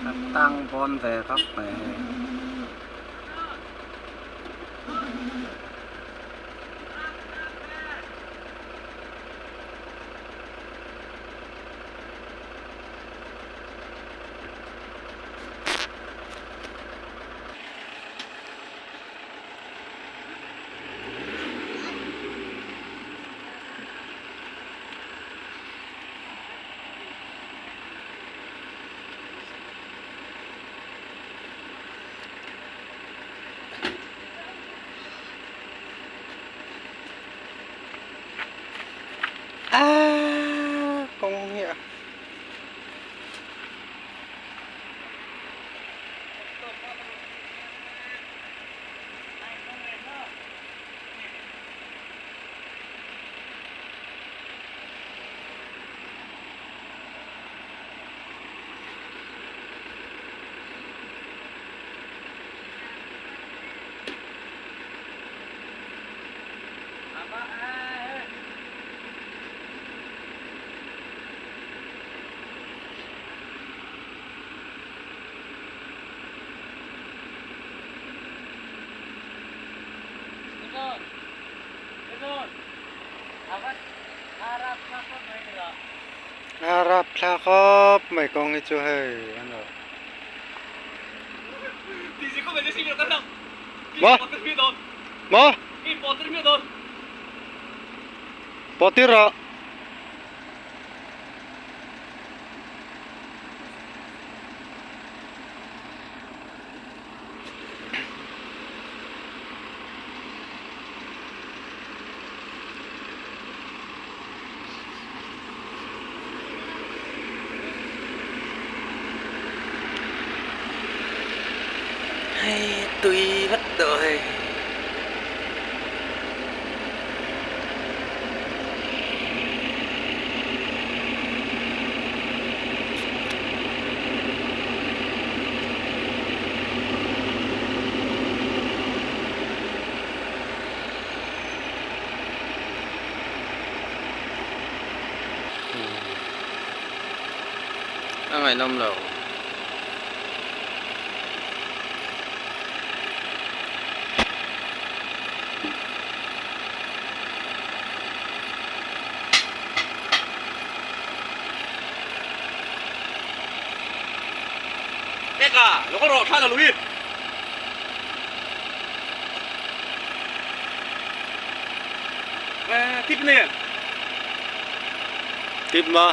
A tang bawn ve khawp mai hei. Aaa kawng hi a. A rap thla khawp mai kawng hi chu hei a lo. Maw? Maw? Pawh tir rawh. Hei tui vek tawh hei. A ngaihnawm lo. Eka, lo kal rawh thla la lui. Tip nei em? Tip ma?